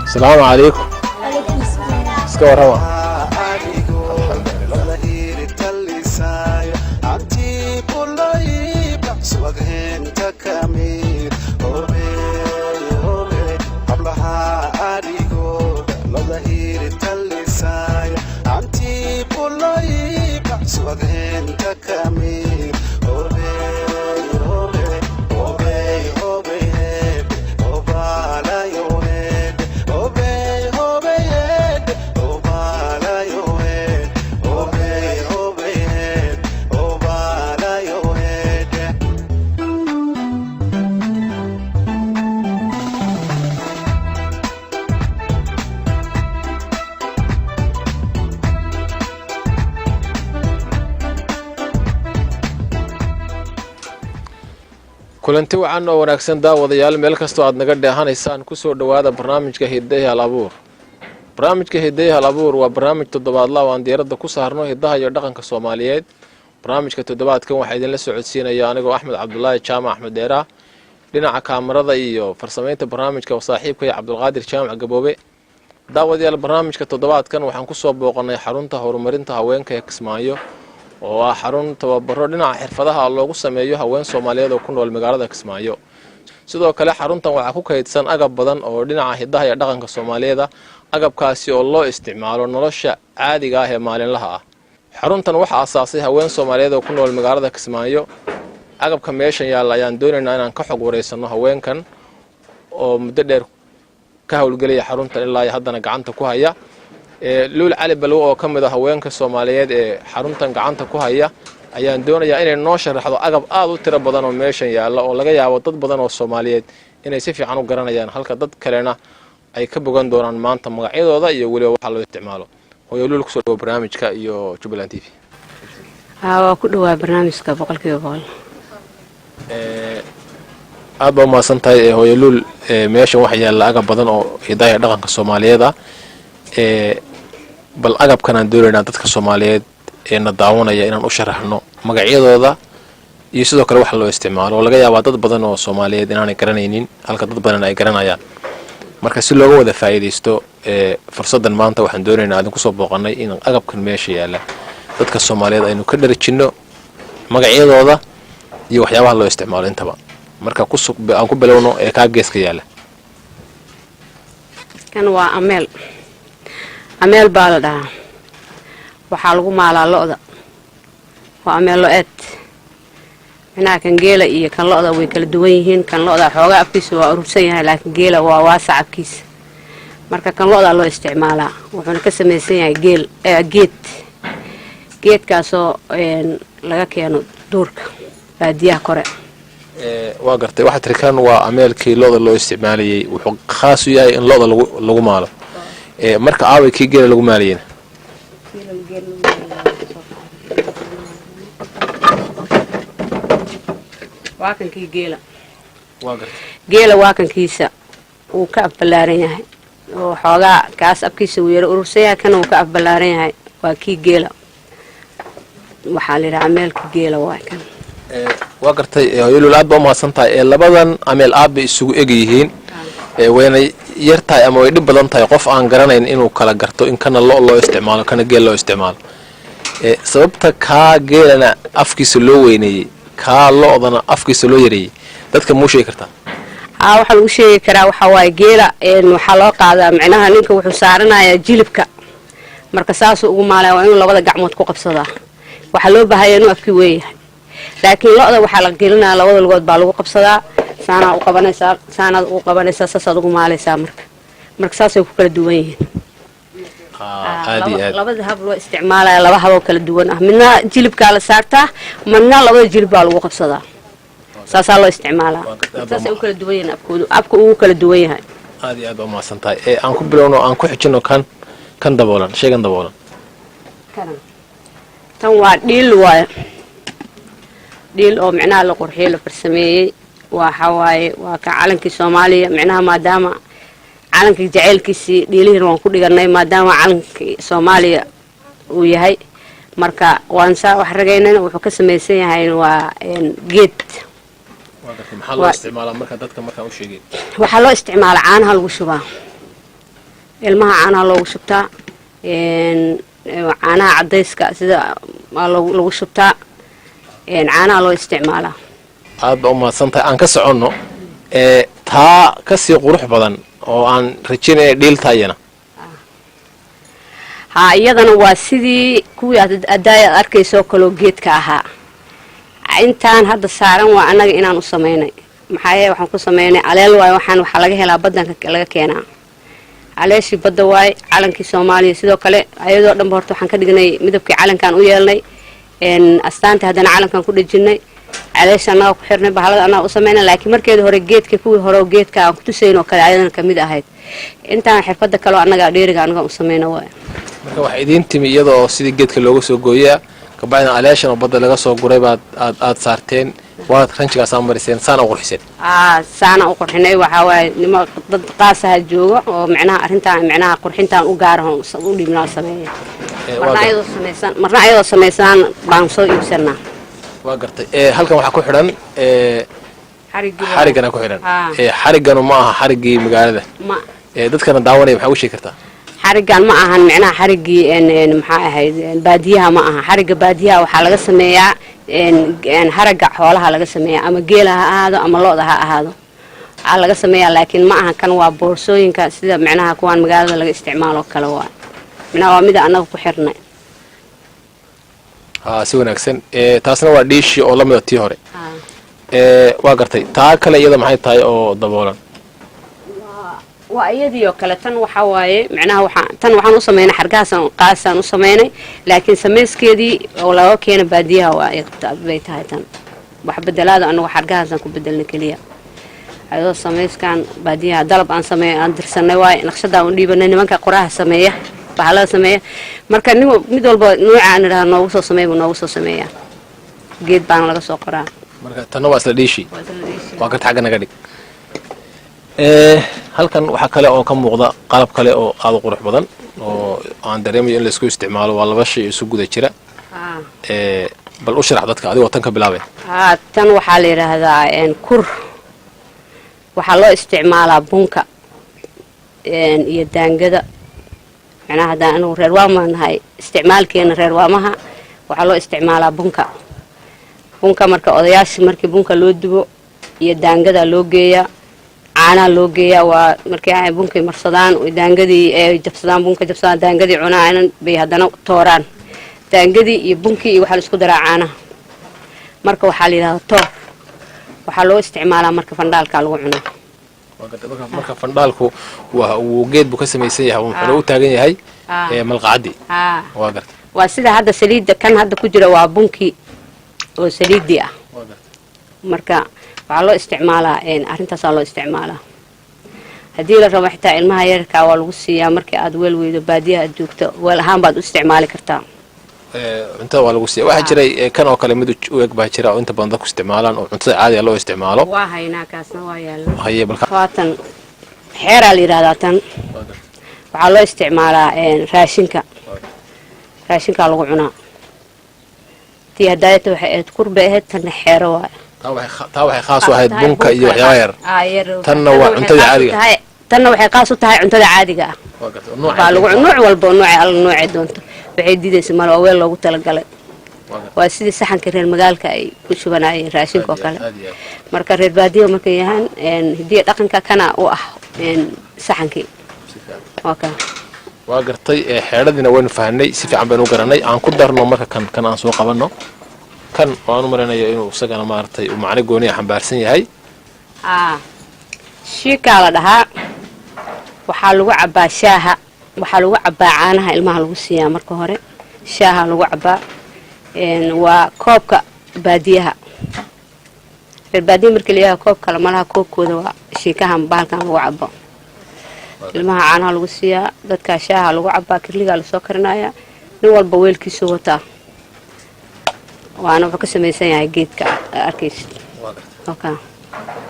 Asalaamu calaykum. Iska warrama. Kulanti wacan oo wanaagsan, daawadayaal, meel kastoo aad naga dheehanaysaan, kusoo dhowaada barnaamijka Hidaha Hal Abuur. Barnaamijka Hidaha Hal Abuur waa barnaamij toddobaadla oo aan diiradda ku saarno hidaha iyo dhaqanka Soomaaliyeed. Barnaamijka toddobaadkan waxaa idinla socodsiinaya anigoo Axmed Cabdulaahi Jaamac, Axmed Dheeraah. Dhinaca kaamarada iyo farsamaynta barnaamijka oo saaxiibkay Cabdulqaadir Jaamac Gaboobe. Daawadayaal, barnaamijka toddobaadkan waxaan kusoo booqanay xarunta horumarinta haweenka ee Kismaayo, oo ah xarun tababaro dhinaca xirfadaha loogu sameeyo haween Soomaaliyeed oo ku nool magaalada Kismaayo. Sidoo kale xaruntan waxaa ku kaydsan agab badan oo dhinaca hidaha iyo dhaqanka Soomaaliyeed ah, agabkaasi oo loo isticmaalo nolosha caadiga ah ee maalinlaha ah. Xaruntan waxaa asaasay haween Soomaaliyeed oo ku nool magaalada Kismaayo. Agabka meeshan yaalla ayaan doonaynaa inaan ka xog wareysano haweenkan oo muddo dheer ka howlgelaya xaruntan ilaa iyo haddana gacanta ku haya. Luul Cali Balwo oo ka mid a haweenka Soomaaliyeed ee xaruntan gacanta ku haya ayaan doonayaa inay noo sharaxdo agab aada u tiro badan oo meeshan yaalla, oo laga yaabo dad badan oo Soomaaliyeed inay si fiican u garanayaan, halka dad kalena ay ka bogan doonaan maanta magacyadooda iyo weliba waxaa loo isticmaalo. Hooyo Luul, kusoo dhawo barnaamijka iyo Jubbaland TV. Waa ku dhawaa barnaamijka 100%. Aad baa umahadsan tahay, hooyo Luul. Meeshan waxaa yaalla agab badan oo hidaha iyo dhaqanka Soomaaliyeed ah. Bal agabkan aan doonaynaa dadka Soomaaliyeed ee na daawanaya inaan u sharaxno magacyadooda iyo sidoo kale waxa loo isticmaalo, oo laga yaabaa dad badan oo Soomaaliyeed inaanay garanaynin, halka dad badan ay garanayaan. Marka si looga wada faa'iidaysto fursaddan maanta, waxaan doonaynaa adin kusoo booqanay in agabkan meesha yaalla dadka Soomaaliyeed aynu ka dharajinno magacyadooda iyo waxyaabaha loo isticmaalo intaba. Marka aan ku bilowno ee kaa geeska yaalla. Kan waa ameel. Ameel baa la dhahaa. Waxaa lagu maalaa lo-da. Waa ameel lo-eed. Micnaha kan geela iyo kan lo-da way kala duwan yihiin. Kan lo-da xoogaa afkiisa waa urursan yahay, laakiin geela waa waasac afkiisa. Marka kan lo-daa loo isticmaalaa. Wuxuuna ka samaysan yahay geel, geed, geedkaasoo laga keeno duurka baadiyaha kore. Waa gartay. Waxaa tiri kan waa ameelkii lo-da loo isticmaalayay, wuxuu khaas u yahay in lo-da lagu maalo. Marka aaway kii geela lagu maalayena? Waa kankii geela. Waa gartay. Geela waa kankiisa, wuu ka afballaaran yahay oo xoogaa kaas afkiisa wuu yaro urursan yahay, kana wuu ka afballaaran yahay. Waa kii geela. Waxaa la yidhaha ameelka geela waa kan. Waa gartay, hooyo Luul, aad baa umahadsan tahay. Labadan ameel aad bay isugu eg yihiin, wayna yar tahay ama way dhib badan tahay qof aan garanayn inuu kala garto in kana lo loo isticmaalo, kana geel loo isticmaalo. Sababta kaa geelana afkiisa loo weyneeyey, kaa lo-dana afkiisa loo yareeyey, dadka muu sheegi kartaa? Haa, waxaa lagu sheegi karaa waxaa waaye geela waxaa loo qaadaa, micnaha ninka wuxuu saaranayaa jilibka. Marka saasuu ugu maalaya, waa inuu labada gacmood ku qabsadaa. Waxaa loo baahaya inuu afki weeyahay. Laakiin lo-da waxaa la gelinaya labada lugood baa lagu qabsadaa. Saanaa u qabanaysaa, saanaad ugu qabanaysaa, saasaad ugu maalaysaa. Marka saasay ku kala duwan yihiin. Aad iyo aad. Labada hab loo isticmaalaya laba haboo kala duwan ah. Midna jilibkaa la saartaa, midna labada jilib baa lagu qabsadaa. Saasaa loo isticmaalaa. Saasay u kala duwan yihiin afkoodu, afka ugu kala duwan yahay. Aad iyo aad baa umahadsan tahay. Aan ku bilowno, aan ku xijino kan daboolan, shaygan daboolan. Tan waa dhiil waaye, dhiil oo micnaha la qurxiyey, la farsameeyey. Waxa waaye waa ka calankii Soomaaliya. Micnaha maadaama calankii jaceylkiisii dhiilihiina waan ku dhiganay, maadaama calankii Soomaaliya uu yahay. Marka waan saa wax ragaynana. Wuxuu ka samaysan yahay waa geed. Maxaa loo isticmaalaa marka dadka markaan u sheegay? Waxaa loo isticmaalaa caanaha lagu shubaa. Ilmaha caanaha loogu shubtaa, caanaha cadayska sida lagu shubtaa, caanaha loo isticmaalaa. Aad baa u mahadsan tahay. Aan ka soconno taa kasii qurux badan oo aan rajaynaya dhiiltaayana. Haa, iyadana waa sidii kuwii adaaya aad arkaysoo kaloo geedka ahaa. Intaan hadda saaran waa annaga inaan u samaynay. Maxaa yeele, waxaan ku samaynay aleel waaye. Waxaan waxaa laga helaa baddanka laga keenaa, caleeshii badda waaye. Calankii Soomaaliya sidoo kale, ayadoo dhanba horta waxaan ka dhignay midabkii calankaan u yeelnay, astaantii haddana calankaan ku dhejinay, caleesha annaga ku xirnay, bahalada annaga u samaynay. Laakiin markeeda hore geedka, kuwii hore oo geedka aan kutusayn oo kale, ayadana kamid ahayd. Intaan xirfadda kaleo annaga dheeriga annaga u samayna waaye. Marka waxaa idiin timi iyada oo sidii geedka looga soo gooyaa, kabacdina aleeshan oo badda laga soo guray baad aad aad saarteen, waad ranjigaasaa mariseen, saana u qurxiseen. Saana u qurxinay. Waxaa waaye nima dad qaasaha jooga oo micnaha arrintaan, micnaha qurxintaan u gaaraho u dhiibnaa sameeya. Marna ayadoo samaysan, marna ayadoo samaysaan baan soo iibsanaa. Waa gartay. Halkan waxaa ku xidhan xariggana ku xidhan. Xarigganu ma aha xariggii magaalada. Dadkana daawanaya maxaa u sheegi kartaa? Xariggan ma ahan micnaha xariggii, maxaa ahayd, baadiyaha ma aha. Xarigga baadiyaha waxaa laga sameeyaa haragga xoolaha laga sameeyaa, ama geela ha ahaado ama lo'da ha ahaado waxaa laga sameeyaa. Laakiin ma aha kan, waa boorsooyinka sida micnaha kuwaan magaalada laga isticmaalo kale waa, micnaha waa mida annaga ku xirnay. Ha, si wanaagsan. Taasna waa dhiishii oo lamida tii hore. Waa gartay. Taa kale iyada maxay tahay oo daboolan? Waa iyadii oo kale. Tan waxaa waaye micnaha waxaa tan waxaan u samaynay xargahaasaan qaasaan u samaynay, laakiin samayskeedii oo laga keena baadiyaha waa ay bay tahay. Tan wax bedelaada anagu xargahaasaan ku bedelnay keliya, ayadoo samayskan baadiyaha dalab aan sameey aan dirsanay waaye. Naqshadaan u dhiibanay nimanka qoraha sameeya, bahalada sameeya. Marka nin mid walba nuuca aan idhaha noogu soo sameey buu noogu soo sameeyaa, geed baana laga soo qoraa. Marka tanna waa isla dhiishii. Waa garta. Xagga naga dhig. Halkan waxaa kale oo ka muuqda qalab kale oo aada u qurux badan oo aan dareemayo in laisku isticmaalo. Waa laba shay isu guda jira. Bal u sharax dadka adigoo tan ka bilaabay. Haa, tan waxaa la yidhaahdaa kur. Waxaa loo isticmaalaa bunka iyo daangada. Macnaha haddaan anigu reer waama nahay, isticmaalkeena reer waamaha waxaa loo isticmaalaa bunka. Bunka marka odayaasha markii bunka loo dubo iyo daangada loo geeyaa, caanaha loo geeyaa. Waa markii ay bunkay marsadaan, daangadii ay jabsadaan, bunka jabsadaan, daangadii cunaan bay haddana tooraan daangadii iyo bunkii iyo waxaa la isku daraa caanaha. Marka waxaa la yidhahdaa toor. Waxaa loo isticmaalaa marka fandhaalkaa lagu cunaa. Marka fandhaalku waa uu geed buu ka samaysan yahay, wuxuuna u taagan yahay malqacadii. Waa gartay. Waa sida hadda saliidda kan hadda ku jira waa bunkii oo saliiddii ah. Marka waxaa loo isticmaalaa arrintaasaa loo isticmaalaa. Haddii la rabo xitaa ilmaha yararkaa waa lagu siiyaa. Markii aad weel weydo, baadiyaha aad joogto, weel ahaan baad u isticmaali kartaa. Cuntada waa lagu siiya. Waxaa jiray kan oo kale mid u eg baa jira oo inta badan dadku isticmaalaan oo cuntada caadiga loo isticmaalo. Waa haynaa, kaasna waa yaala. Haye, balka. Waatan xeeraa la yidhahdaa. Tan waxaa loo isticmaalaa raashinka, raashinkaa lagu cunaa. Tii hadaayata waxay ahayd kurbay ahayd, tanna xeero waay. Taa waxay khaas u ahayd bunka iyo waxyaaba yar. Tanna waa cuntada caadiga. Tanna waxay khaas u tahay cuntada caadiga ah. Baa lagu nuuc walba oo nuuca alla noocay doonto waxay diidaysa male. Waa weel loogu talagalay, waa sidii saxanka reer magaalka ay ku shubanayeen raashinka oo kale. Marka reer baadiyo markay yahaan hidiya dhaqanka kana u ah saxankii waa ka. Waa gartay. Xeedhadiina waynu fahanay, si fiican baynu u garanay. Aan ku darno marka kan, kan aan soo qabanno, kan waan u malaynayo inuu isagana maaragtay uu macno gooniya xambaarsan yahay. Shiikaa la dhahaa. Waxaa lagu cabbaa shaaha, waxaa lagu cabbaa caanaha, ilmaha lagu siiyaa. Marka hore shaaha lagu cabbaa. Waa koobka baadiyaha. Reer baadiya marka la yaha koob kale malaha, koobkooda waa shiikahan, bahalkan lagu cabo. Ilmaha caanaha lagu siiyaa, dadkaa shaaha lagu cabbaa, kirligaa lasoo karinayaa, nin walba weelkiisuu wataa. Waana wuxuu ka samaysan yahay geedka arkaysid.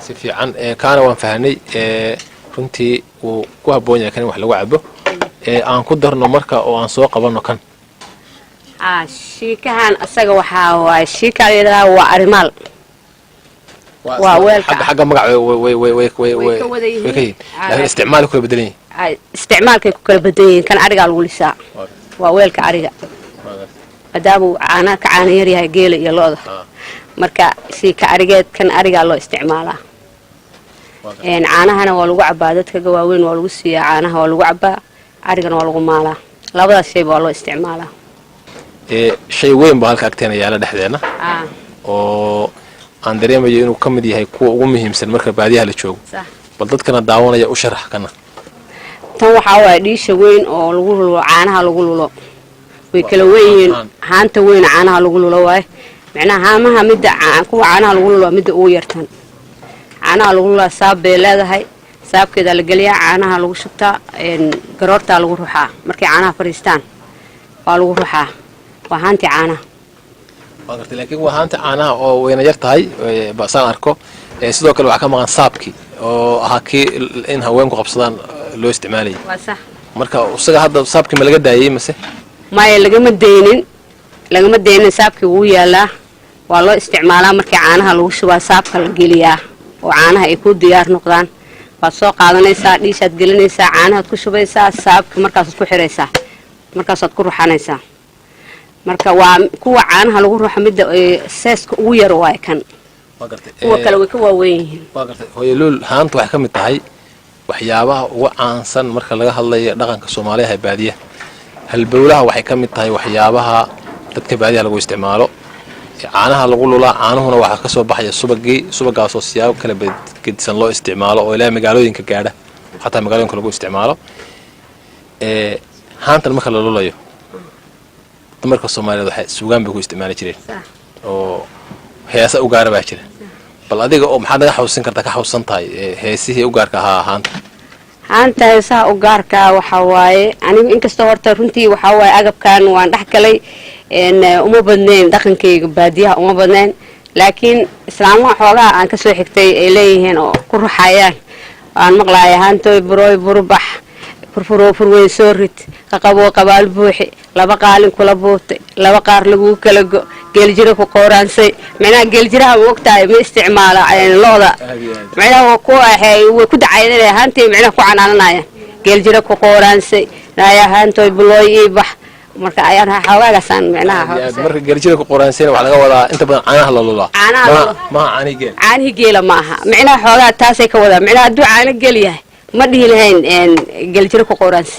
Si fiican. Kaana waan fahanay. Runtii wuu ku habboon yahay kan in wax lagu cabo. Aan ku darno marka oo aan soo qabanno kan. Shiikahan asaga waxaa waaye shiika la yidhahdaa, waa arimaal. Waa weelka. Xagga magac way ka yihiin, laakiin isticmaal kula bedelan yihin. Isticmaalkay ku kala badan yihiin. Kan arigaa lagu lisaa, waa weelka ariga, maadaama uu caana ka caana yar yahay geela iyo lo'da. Marka si ka arigeed kan arigaa loo isticmaalaa. Caanahana waa lagu cabaa, dadka gawaaweyn waa lagu siiyaa, caanaha waa lagu cabaa, arigana waa lagu maalaa. Labadaas shayba waa loo isticmaalaa. Shay weyn baa halka agteena yaala dhexdeena oo aan dareemayo inuu ka mid yahay kuwa ugu muhiimsan marka baadiyaha la joogo. Bal dadkana daawanaya u sharax kana. Tan waxaa waaya dhiisha weyn oo lagu lulo caanaha. Lagu lulo way kala weyn yihiin. Haanta weyn caanaha lagu lulo waaye. Macnaha haamaha midda kuwa caanaha lagu lulo midda ugu yartan caanaha lagu lulaa. Saab bay leedahay, saabkeedaa la geliyaa, caanaha lagu shubtaa, garoortaa lagu ruxaa. Markay caanaha fadhiistaan waa lagu ruxaa. Waa haantii caanaha. Waa gartay, laakiin waa haanta caanaha oo wayna yar tahay saan arko. Sidoo kale waxaa ka maqan saabkii oo ahaa kii in haweenku qabsadaan loo isticmaalayay. Waa sax. Marka isaga hadda saabkii ma laga daayey mase? Maya, lagama daynin, lagama daynin. Saabkii wuu yaalaa, waa loo isticmaalaa. Markii caanaha lagu shubaa saabka la geliyaa oo caanaha ay ku diyaar noqdaan, waad soo qaadanaysaa, dhiishaad gelinaysaa, caanahaad ku shubaysaa, saabka markaasaad ku xiraysaa, markaasaad ku ruxanaysaa. Marka waa kuwa caanaha lagu ruxo midda seeska ugu yar waay kan. Kuwa kale way ka waaweyn yihiin. Waa gartay, hooyoluul. Haanta waxay ka mid tahay waxyaabaha ugu caansan marka laga hadlayo dhaqanka soomaaliyaha ee baadiyaha. Halbowlaha waxay ka mid tahay waxyaabaha dadka baadiyaha lagu isticmaalo. Caanaha lagu lulaa, caanuhuna waxaa ka soo baxaya subagii, subagaasoo siyaabo kala gedisan loo isticmaalo oo ilaa magaalooyinka gaadha, xataa magaalooyinka lagu isticmaalo. Haantan marka la lulayo, dumarka soomaaliyeed waxay suugaan bay ku isticmaali jireen oo heesa u gaara baa jira. Bal adiga oo maxaad naga xawsin kartaa, ka xawsan tahay heesihii u gaarka ahaa haanta? Haanta heesaha u gaarkaa waxaa waaye, anigu inkastoo horta runtii waxaa waaye agabkan waan dhex galay, uma badnayn dhaqankayga baadiyaha, uma badnayn, laakiin islaamaha xoogaha aan kasoo xigtay ay leeyihiin oo ku ruxayaan aan maqlaaya: haantooy burooy burbax, furfuroo furweyn, soo rid, qaqaboo qabaal buuxi, laba qaalin kula buubtay, laba qaar laguu kala go, geeljiro ku qooraansay. Micnaha geeljiraha ma ogtahay, ma isticmaala lo'da. Micnaha waa ku way ku dacaydanaya haantii, micnaha ku canaananaya, geeljiro ku qooraansay, naaya haantooy bulooy ii bax. Marka ayaan xoogaagaasaan micnaha. Marka geeljira ku qoraansayna waxaa laga wadaa inta badan caanaha la lulaa. Caanaha la maha caanihi geel. Caanihii geela ma aha. Micnaha xoogaa taasay ka wadaa. Micnaha hadduu caano geel yahay ma dhihi lahayn geeljiro ku qooraansi.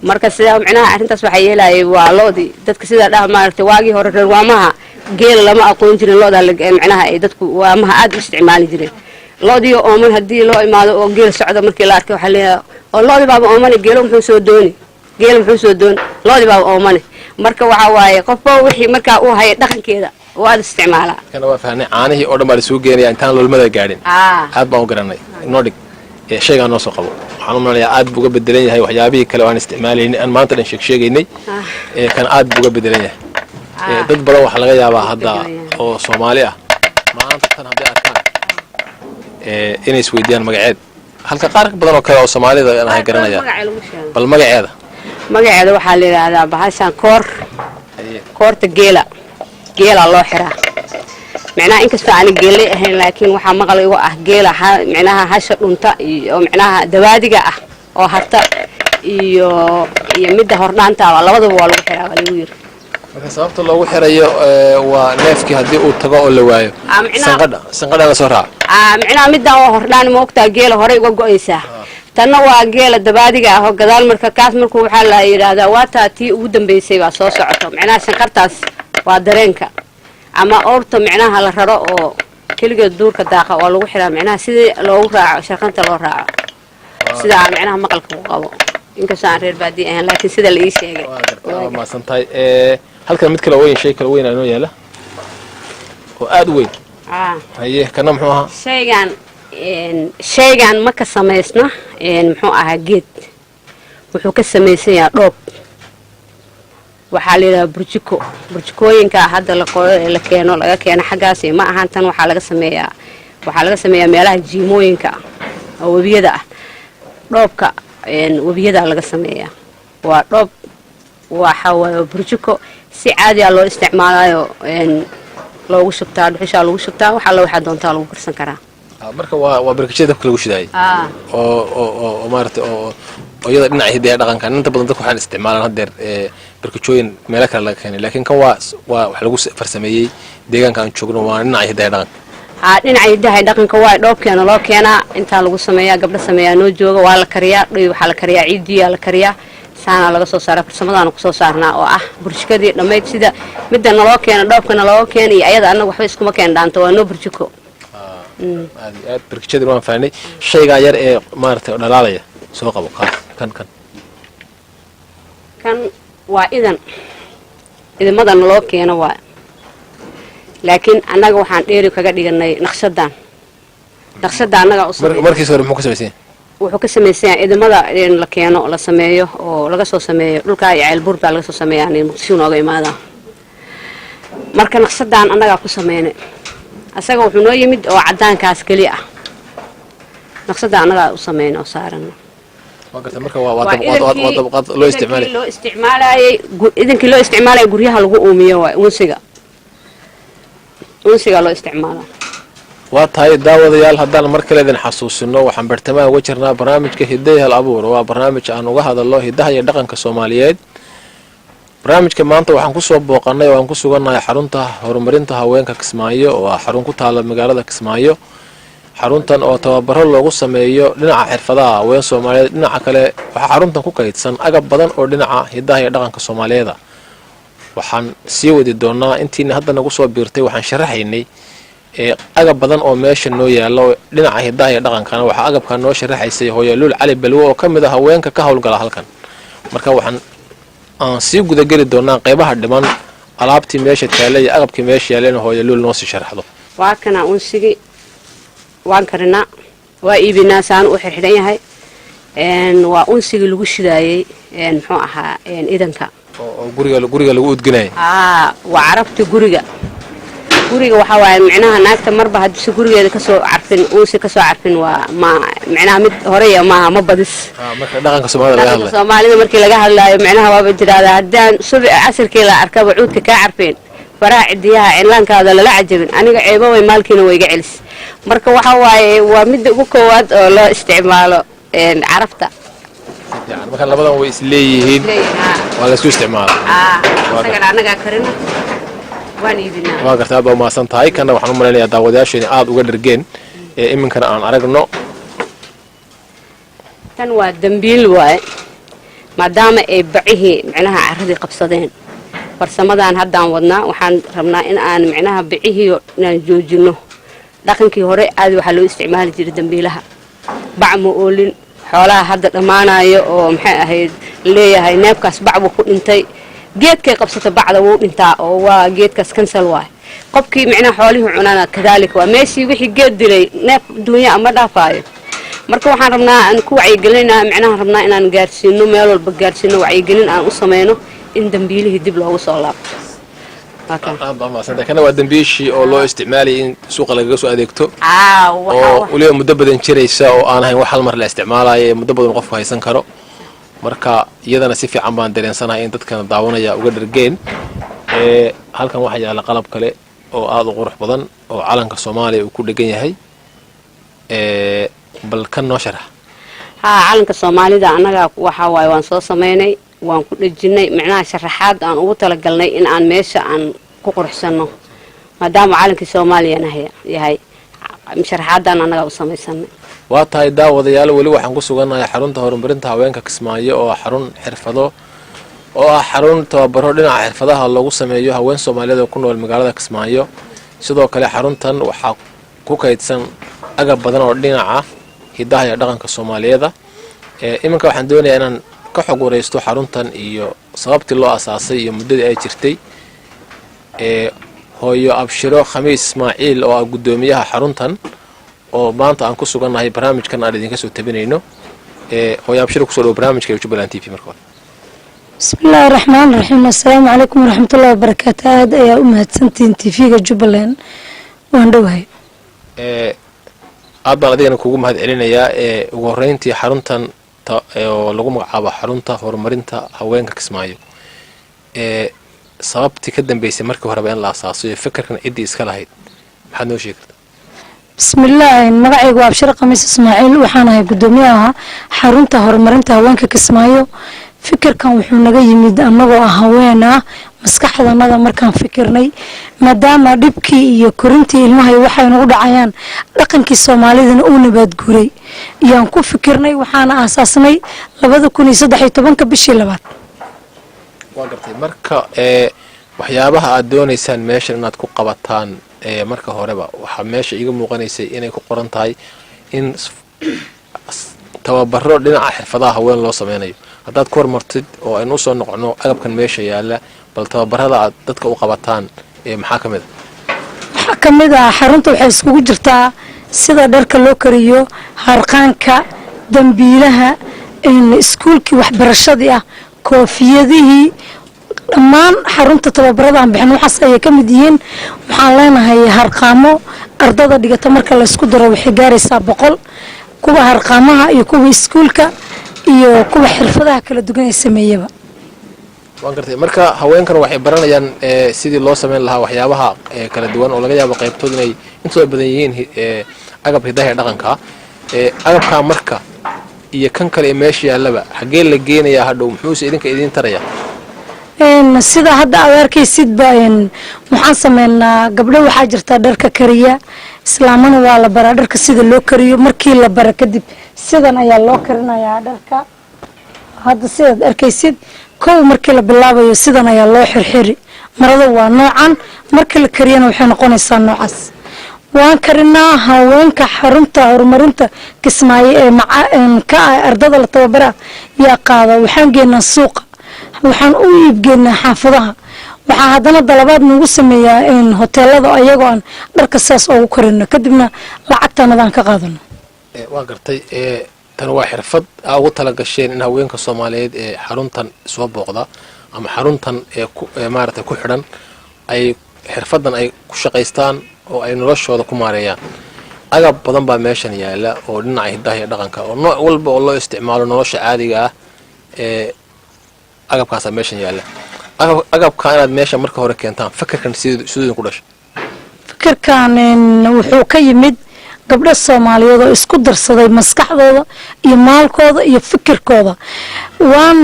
Marka sidaa micnaha arrintaas waxaa yeelayay waa lo'dii dadka sidaa dhaha maaragtay. Waagii hore reer waamaha geela lama aqoon jirin, lo'da micnaha ay dadku waamaha aad u isticmaali jireen. Lo'dii oo ooman haddii loo imaado oo geel socda markii la arkay, waxaa leeyahay oo lo'dii baaba oomane, geelo muxuu soo dooni, geela muxuu soo dooni, lo'dii baaba oomane. Marka waxaa waaye qofba wixii markaa uu haya dhaqankeeda oo aad isticmaalaa. Kana waa fahnay, caanihii oo dhan baa lisugu geenaya intaan lolmada gaadhin. Aad baan u garanay. Noo dhig shaygaa, noo soo qabo. Waxaan u malanayaa aad buu uga bedelan yahay waxyaabihii kale oo aan isticmaalaynin, aan maanta dhan sheeg sheegaynay. Kan aad buu uga bedelan yahay. Dad badan waxaa laga yaabaa hadda oo soomaali ah maanta tan hadday arkaan inay isweydiiyaan magaceed, halka qaar badan oo kale oo soomaalida aan ahay garanayaan. Bal magaceeda? Magaceeda waxaa la yidhaahdaa bahashan koor, koorta geela. Geelaa loo xiraa. Micnaha inkastoo aana geelay ahayn, laakiin waxaa maqal igu ah geela micnaha hasha dhunta iyo micnaha dawaadiga ah oo harta iyo midda hordhaantaaba, labadaba waa lagu xiraa, waa lagu yiri. Marka sababta loogu xirayo waa neefkii haddii uu tago oo la waayo sanqadha, sanqadha la soo raaco. Micnaha middan waa hordhaan, ma ogtaa, geela horey uga go-aysaa. Tanna waa geela dabaadiga ah oo gadaal. Marka kaas markuu waxaa la yidhaahdaa waa taa tii ugu dambeysay baa soo socoto. Micnaha shanqartaas waa dareenka ama oorta micnaha la raro oo keligeed duurka daaqa waa lagu xiraa, micnaha sidii loogu raaco sharqanta loo raaco. Sidaa micnaha maqalka ku qabo, inkastoo aan reer baadiye ahayn, laakiin sida la ii sheegay. Waa mahadsan tahay. Halkan mid kale weyn, shay kale weyn inoo yaala oo aada u weyn. Haye, kana muxuu ahaa? Shaygan ma ka samaysna muxuu ahaa geed, wuxuu ka samaysan yahaa dhoob. Waxaa la yidhaha burjiko. Burjikooyinka hadda la keeno, laga keeno xaggaasi ma ahan. Tan waxaa laga sameeyaa meelaha jiimooyinka oo webiyada ah. Dhoobka webiyada laga sameeyaa waa dhoob. Waxa waaye burjiko si caadiya loo isticmaalayo, loogu shubtaa dhuxushaa, lagu shubtaa wax alla waxaa doontaa, lagu karsan karaa. Marka waa barkajada dabka lagu shidaayay oo maaragtay oo iyada dhinaca hidaha dhaqanka. Inta badan dadku waxaan isticmaalaan haddeer barkajooyin meelo kale laga keenay, laakiin kan waa wax lagu farsameeyey deegaanka aan joogno, waa dhinaca hidaha dhaqanka. Haa, dhinaca hidaha dhaqanka waa dhoobkeena loo keenaa, intaa lagu sameeyaa, gabdho sameeyaa noo jooga. Waa la kariyaa dhoy, waxaa la kariyaa ciidiyaa la kariyaa, saanaa laga soo saaraa. Farsamadaana kusoo saarnaa oo ah burjikadii dhammayd, sida midda naloo keena, dhoobka nalooga keena iyo ayada annaga waxba iskuma keen dhaanto, waa noo burjiko. Aad iyo aad barkajadii waan fahnay. Shaygaa yar ee maaragtay dhalaalaya soo qabo, kaas kan. Kan waa idan, idamada naloo keeno waa, laakiin annaga waxaan dheeri kaga dhiganay naqshadan, naqshada annagaa u sameynay. Markiis hore muxuu ka samaysan yahay? Wuxuu ka samaysan yahay idamada in la keeno, la sameeyo oo laga soo sameeyo dhulkaa iyo Ceelbuur baa laga soo sameeyaa, Muqdisho nooga imaada. Marka naqshadan annagaa ku sameynay. Asaga wuxuu noo yimid oo cadaankaas keliya ah, naqshada annagaa u sameynay oo saarana. Waa gartay. Marka waa dabqaad loo isticmaalay. Loo isticmaalayay idankii loo isticmaalayay guryaha lagu uumiyo waay, unsiga, unsigaa loo isticmaalaa. Waa tahay daawadayaal, haddaan mar kale idin xasuusino, waxaan bartamaha uga jirnaa barnaamijka Hidaha Hal Abuur. Waa barnaamij aan uga hadalno hidaha iyo dhaqanka Soomaaliyeed. Barnaamijka maanta waxaan kusoo booqanay oo aan ku sugannahay xarunta horumarinta haweenka Kismaayo, oo ah xarun ku taala magaalada Kismaayo. Xaruntan oo tababaro loogu sameeyo dhinaca xirfadaha haween Soomaaliyeed. Dhinaca kale waxaa xaruntan ku kaydsan agab badan oo dhinaca hidaha iyo dhaqanka Soomaaliyeeda. Waxaan sii wadi doonaa intiina hadda nagu soo biirtay, waxaan sharaxaynay agab badan oo meesha noo yaalo dhinaca hidaha iyo dhaqankana. Waxaa agabka noo sharaxaysay Hooyaluul Cali Balwo oo ka mid ah haweenka ka howlgala halkan. Marka waxaan aan sii gudageli doonaa qeybaha dhiman, alaabtii meesha taallay iyo agabkii meesha yaallayna Hooyaluul noo sii sharaxdo. Waa kana unsigi, waan karinaa, waa iibinaa, saan u xirxidhan yahay. Waa unsigii lagu shidaayey, muxuu ahaa, idanka. Oo guriga lagu udginayay. Aa, waa carabta guriga. Guriga waxaa waaye micnaha naagta marba haddiise gurigeeda kasoo carfin, unsi kasoo carfin, waa ma micnaha mid horeya maaha, ma badis. Marka dhaqanka Soomaalida laga dhaqanka hadlay. Soomaalida markii laga hadlaayo, micnaha waaba jiraada haddaan subax casirkii la arkaba cuudka kaa carfeen, faraha cidiyaha cilaankaada lala cajabin, aniga ceebo way maalkiina way iga celis. Marka waxa waaye waa midda ugu koowaad oo loo isticmaalo carafta. Fiican. Marka labadan way isleeyihiin, waa la isku isticmaala. Isagana annagaa karina, waan iibinaa. Waa garta, aad baa umahadsan tahay. Kana waxaan u malaynayaa daawadayaashu inay aada uga dhergeen ee iminkana aan aragno. Tan waa dambiil waaye, maadaama ay bacihii micnaha carradii qabsadeen. Farsamadan haddaan wadnaa, waxaan rabnaa in aan micnaha bicihii inaan joojino. Dhaqankii hore aad waxaa loo isticmaali jiray dambiilaha, bac ma oolin. Xoolaha hadda dhammaanayo oo maxay ahayd leeyahay, neefkaas bac buu ku dhintay, geedkay qabsata bacda wuu dhintaa, oo waa geedkaas kansal waay. Qofkii micnaha xoolihii cunana kadaalika, waa meeshii wixii geed dilay, neef duunya ama dhaafaayo. Marka waxaan rabnaa aan ku wacyigelinaa, micnaha rabnaa inaan gaarsiino meel walba, gaarsiino wacyigelin aan u sameyno in dambiilihii dib loogu soo laabto. Waa kan. Aad baa umahadsan tahay. Kana waa dambiishii oo loo isticmaalayay in suuqa lagaga soo adeegto oo weliba muddo badan jiraysa, oo aan ahayn wax hal mar la isticmaalayo ee muddo badan qofku haysan karo. Marka iyadana si fiican baan dareensanahay in dadkana daawanaya uga dhargeen. Halkan waxaa yaalla qalab kale oo aada u qurux badan oo calanka Soomaaliya uu ku dhegan yahay. Bal kan noo sharax. Haa, calanka Soomaalida annaga waxaa waaye waan soo sameynay, waan ku dhejinay, micnaha sharaxaad aan ugu talagalnay in aan meesha aan ku quruxsanno, maadaama calankii Soomaaliyana yahay, sharaxaadan annagaa u samaysanay. Waa tahay daawadayaal, weli waxaan ku sugannahay xarunta horumarinta haweenka Kismaayo, oo ah xarun xirfado, oo ah xarun tababaro dhinaca xirfadaha loogu sameeyo haween Soomaaliyeed oo ku nool magaalada Kismaayo. Sidoo kale xaruntan waxaa ku kaydsan agab badan oo dhinaca hidaha iyo dhaqanka Soomaaliyeeda. Iminka waxaan doonayaa inaan ka xog wareysto xaruntan iyo sababtii loo asaasay iyo muddadii ay jirtay hooyo Abshiro Khamiis Ismaaciil, oo ah guddoomiyaha xaruntan oo maanta aan ku sugannahay, barnaamijkan aan idinka soo tabinayno. Hooyo Abshiro, kusoo dhawo barnaamijka Jubbaland TV marka hore. Bismi illaahi raxmaan raxiim. Assalaamu calaykum waraxmatullahi wabarakaatu. Aada ayaa u mahadsantihiin TV-ga Jubbaland, waan dhowahay. Aad baan adigana kugu mahad celinayaa. Ugu horreyntii, xaruntan oo lagu magacaabo xarunta horumarinta haweenka Kismaayo, sababtii ka dambeysay markii horeba in la asaaso iyo fikirkan ciddii iska lahayd, maxaad noo sheegi kartaa? Bismillaah, magacaygu waa Abshir Khamiis Ismaaciil. Waxaan ahay guddoomiyaha xarunta horumarinta haweenka Kismaayo. Fikirkan wuxuu naga yimid annagoo ah haween ah, maskaxdanada markaan fikirnay, maadaama dhibkii iyo korintii ilmaha waxay nagu dhacayaan, dhaqankii Soomaalidana uu nabaadguuray, iyaan ku fikirnay. Waxaana aasaasnay 2013-ka bishii labaad. Waa gartay. Marka waxyaabaha aad doonaysaan meeshan inaad ku qabataan, marka horeba waxaa meesha iiga muuqanaysay inay ku qoran tahay in tababaro dhinaca xirfadaha haween loo sameynayo. Haddaad ku hormartid oo aynu usoo noqono agabkan meesha yaala, bal tababarada aad dadka u qabataan maxaa ka mid a? Waxaa ka mid ah, xarunta waxay iskugu jirtaa sida dharka loo kariyo, harqaanka, dambiilaha, iskuulkii waxbarashadii ah, koofiyadihii, dhammaan xarunta tababarada aan bixin waxaas ayay ka mid yihiin. Waxaan leenahay harqaamo. Ardada dhigata marka laysku daro waxay gaaraysaa 100, kuwa harqaamaha iyo kuwa iskuulka iyo kuwa xirfadaha kala duwan ee sameeyaba. Waan gartay. Marka haweenkan waxay baranayaan sidii loo sameyn lahaa waxyaabaha kala duwan oo laga yaabo qaybtood inay intooda badan yihiin agab hidaha ee dhaqanka. Agabkaa marka iyo kan kale ee meesha yaallaba xaggee la geenayaa hadhow? Muxuuse idinka idiin taraya? Sida hadda aad arkaysidba, waxaan sameynaa gabdho waxaa jirta dharka kariya, islaamana waa la baraa dharka sida loo kariyo. Markii la bara kadib sidan ayaa loo karinayaa dharka. Hadda sidaad arkaysid, kow markii la bilaabayo sidan ayaa loo xirxiri. Marada waa noocan, markii la kariyana waxay noqonaysaa noocaas. Waan karinaa. Haweenka xarunta horumarinta Kismaayo ee ka ah ardada la tababara yaa qaada. Waxaan geenaa suuqa, waxaan u iibgeynaa xaafadaha. Waxaa haddana dalabaad nagu sameeyaa hoteelada, ayagoo aan dharka saas oogu karino, kadibna lacagtanadaan ka qaadano. Waa gartay. Tan waa xirfad aa ugu tala gasheen in haweenka Soomaaliyeed ee xaruntan soo booqda ama xaruntan ee maaragtay ku xidhan ay xirfadan ay ku shaqaystaan oo ay noloshooda ku maareeyaan. Agab badan baa meeshan yaala oo dhinaca hidaha iyo dhaqanka oo nooc walba oo loo isticmaalo nolosha caadiga ah ee agabkaasaa meeshan yaala. Agabka inaad meesha marka hore keentaan, fikirkan siduu ku dhashay? Fikirkan wuxuu ka yimid gabdho Soomaaliyeed oo isku darsaday maskaxdooda iyo maalkooda iyo fikirkooda. Waan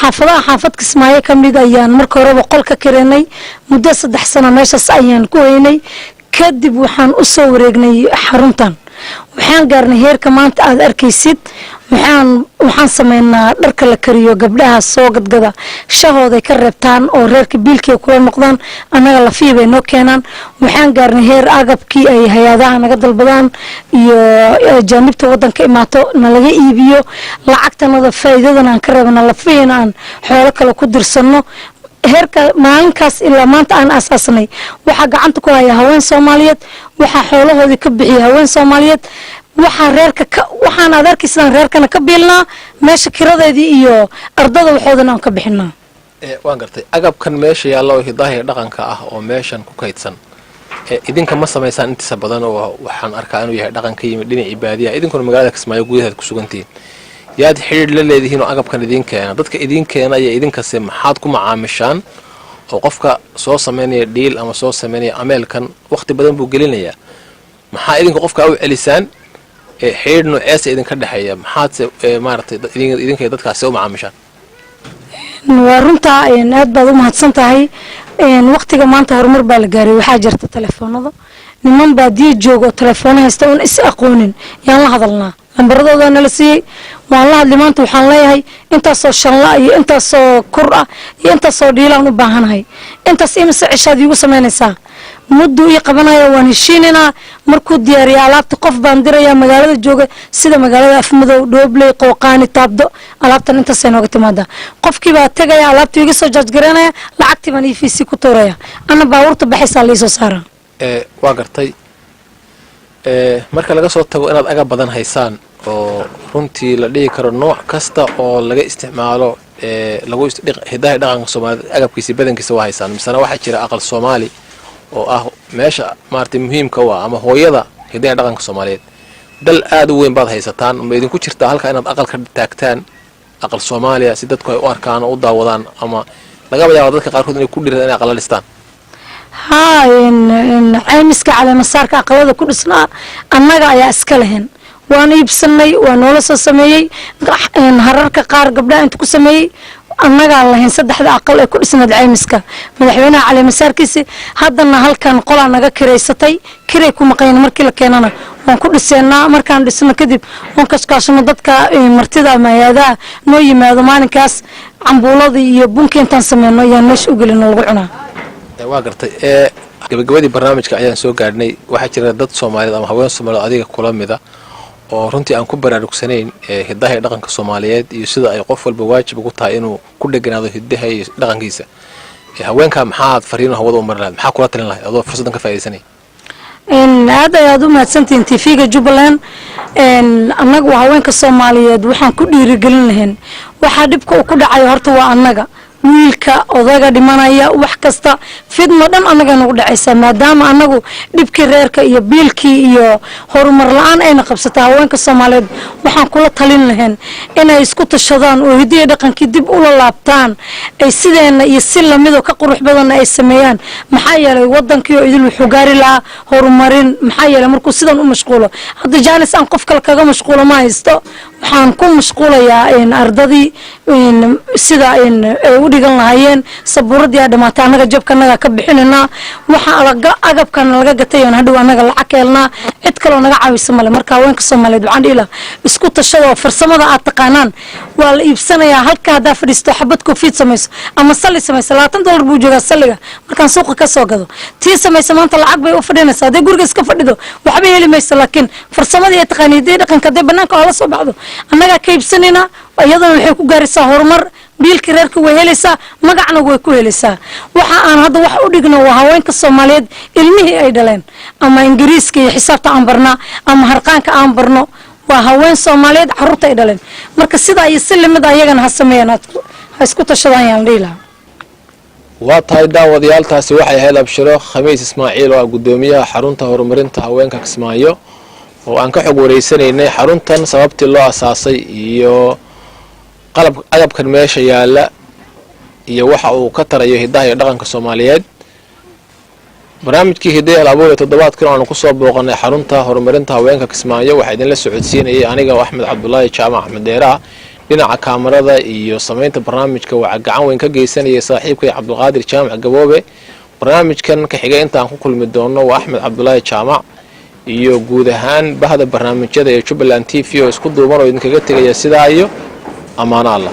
xaafadaha, xaafad Kismaayo ka mid ayaan marka horeba qol ka karenay. Muddo 3 sano meeshaas ayaan ku haynay. Kadib waxaan u soo wareegnay xaruntan. Waxaan gaarnay heerka maanta aad arkaysid. Waxaan sameynaa dharka la kariyo. Gabdhaha soo gadgada shahooday ka reebtaan oo reerka biilkii kula noqdaan, annaga lafihii bay noo keenaan. Waxaan gaarnay heer agabkii ay hay-adaha naga dalbadaan iyo ajaanibta wadanka imaato nalaga iibiyo. Lacagtanada faa'iidadan aan ka reebana, lafihiina aan xoolo kale ku dirsano. Heerka maalinkaas ilaa maanta aan aasaasnay waxaa gacanta ku haya haween Soomaaliyeed, waxaa xoolahoodii ka bixiya haween Soomaaliyeed. Waxaa reerka ka waxaan aad arkaysidaan reerkana ka biilnaa, meesha kiradeedii iyo ardada waxoodana aan ka bixinaa. Waan gartay. Agabkan meesha yaalla oo hidaha iyo dhaqanka ah oo meeshan ku kaydsan, idinka ma samaysaan intiisa badan, oo waxaan arkaa inuu yahay dhaqan ka yimid dhinacii baadiyaha, idinkuna magaalada Kismaayo gudaheed ku sugantihiin. Yaad xidhiidh la leedihiin oo agabkan idiin keena? Dadka idiin keena iyo idinkase maxaad ku macaamishaan? Oo qofka soo sameynaya dhiil ama soo sameynaya ameelkan waqti badan buu gelinayaa. Maxaa idinka qofka u celisaan? Xidhiidh nooceesa idinka dhexeeya? Maxaadse maaragtay idinka dadkaasi u macaamishaan? Waa runtaa, aad baad u mahadsan tahay. Waqtiga maanta horumar baa la gaaray. Waxaa jirta telefoonada. Niman baadiyo jooga oo telefoona haysta oon is aqoonin yaan la hadalnaa. Lambaradooda nala siiyey, waan la hadli. Maanta waxaan leeyahay intaasoo shanla iyo intaasoo kur ah iyo intaasoo dhiilaan u baahanahay, intaas imise cishaad iigu samaynaysaa? Mudduu ii qabanaya, waan heshiinaynaa. Markuu diyaariya alaabta, qof baan dirayaa magaalada jooga, sida magaalada Afmadow, Dhoobley, Qooqaani, Taabdo. Alaabtan intaasay nooga timaadaa. Qofkii baa tegaya, alaabtii iga soo jaajgareynaya, lacagtii baan EVC ku tuuraya, ana baabuurta baxaysaa liisoo saaraa. Waa gartay. Marka laga soo tago inaad agab badan haysaan oo runtii la dhihi karo nooc kasta oo laga isticmaalo lagu hidaha dhaqanka Soomaalida agabkiisa badankiisa waa haysaan, misena waxaa jira aqal Soomaali oo ah meesha maaragtay muhiimka u ah ama hooyada hidaha dhaqanka Soomaaliyeed. Dal aada u weyn baad haysataan. Ma idinku jirtaa halkaa inaad aqal ka taagtaan, aqal Soomaaliya, si dadku ay u arkaan oo u daawadaan, ama lagaba yaaba dadka qaarkood inay ku dhiradaan inay aqala dhistaan? Haa, caymiska caleemasaarka aqalada ku dhisnaa annaga ayaa iska lahayn. Waan iibsanay, waa noola soo sameeyey. Hararka qaar gabdhaha inta ku sameeyey annagaa lahayn saddexda aqal ee ku dhisnayd caymiska madaxweynaha caleemasaarkiisi. Haddana halkan qolaa naga kiraysatay, kiray ku maqayn. Markii la keenana waan ku dhiseynaa. Markaan dhisno kadib waan kashkaashano dadka martida ama hay-adaha noo yimaado. Maalinkaas cambuuladii iyo bunka intaan sameyno ayaan meesha u gelino, lagu cunaa. Waa gartay. Gabagabadii barnaamijka ayaan soo gaadhnay. Waxaa jira dad Soomaaliyeed ama haween Soomaaliyeed adiga kula mida oo runtii aan ku baraarugsanayn hidaha iyo dhaqanka Soomaaliyeed iyo sida ay qof walba waajib ugu tahay inuu ku dheganaado hidaha iyo dhaqankiisa. Haweenka maxaad fariino hawada u mari lahayd? Maxaa kula talin lahayd adoo fursaddan ka faaidaysanaya? Aad ayaad u mahadsantihiin TV-ga Jubbaland. Annagu haweenka Soomaaliyeed waxaan ku dhiirigelin lahayn, waxaa dhibka uu ku dhacayo horta waa annaga. Wiilka odaga dhimanaya, wax kasta, fidmo dhan annaga nagu dhacaysa, maadaama annagu dhibkii reerka iyo biilkii iyo horumar la-aan ayna qabsata. Haweenka Soomaaliyeed waxaan kula talin lahayn inay isku tashadaan oo hidiya dhaqankii dib ula laabtaan, ay sideena iyo si lamidoo ka qurux badanna ay sameeyaan. Maxaa yeelay wadankii oo idil wuxuu gaari lahaa horumarin. Maxaa yeelay markuu sidan u mashquulo, hadda jaanis aan qof kale kaga mashquulo ma haysto. Waxaan ku mashquulayaa ardadii sida ay u dhigan lahaayeen. Sabuuradii aa dhamaatay, annaga jabkanaga ka bixinaynaa. Waxa agabkana laga gatay oon hadhow annaga lacag ka helnaa, cid kaloo naga caawisa male. Marka haweenka Soomaaliyeed waxaan dhihi lahaa, isku tashada oo farsamada aad taqaanaan waa la iibsanayaa. Halka haddaa fadhiisto, xabad koofiyad samayso ama salli samayso, $20 buu joogaa salliga markaan suuqa ka soo gado. Tii samaysa maanta lacag bay u fadhinaysaa. Hadday guriga iska fadhido waxba heli mayso, laakiin farsamadii ay taqaanay, hiddii dhaqanka hadday banaanka oola soo baxdo, annagaa ka iibsanaynaa. Iyaduna waxay ku gaaraysaa horumar, biilkii reerka way helaysaa, magacna way ku helaysaa. Waxa aan hadda wax u dhigno waa haweenka Soomaaliyeed ilmihii ay dhaleen, ama Ingiriiska iyo xisaabta aan barnaa ama harqaanka aan barno, waa haween Soomaaliyeed carruurta ay dhaleen. Marka sidaa iyo si lamid ayagana ha sameeyaan, ha isku tashadaan yaan dhihi lahaa. Waa tahay daawadayaal, taasi waxay ahayd Abshiro Khamiis Ismaaciil oo ah guddoomiyaha xarunta horumarinta haweenka Kismaayo, oo aan ka xog wareysanaynay xaruntan sababtii loo asaasay iyo qalab agabkan meesha yaala iyo waxa uu ka tarayo hidaha iyo dhaqanka Soomaaliyeed. Barnaamijkii Hidaha Hal Abuur ee toddobaadkan aanu kusoo booqanay xarunta horumarinta haweenka Kismaayo waxaa idinla socodsiinayay aniga oo Axmed Cabdulaahi Jaamac, Axmed Dheeraha. Dhinaca kaamarada iyo samaynta barnaamijka waxaa gacan weyn ka geysanayay saaxiibkay Cabdulqaadir Jaamac Gaboobe. Barnaamijkan ka xigay intaan ku kulmi doono, waa Axmed Cabdulaahi Jaamac iyo guud ahaan bahda barnaamijyada ee Jubbaland TV oo isku duuban oo idinkaga tegaya sidaa iyo ammaano Allah.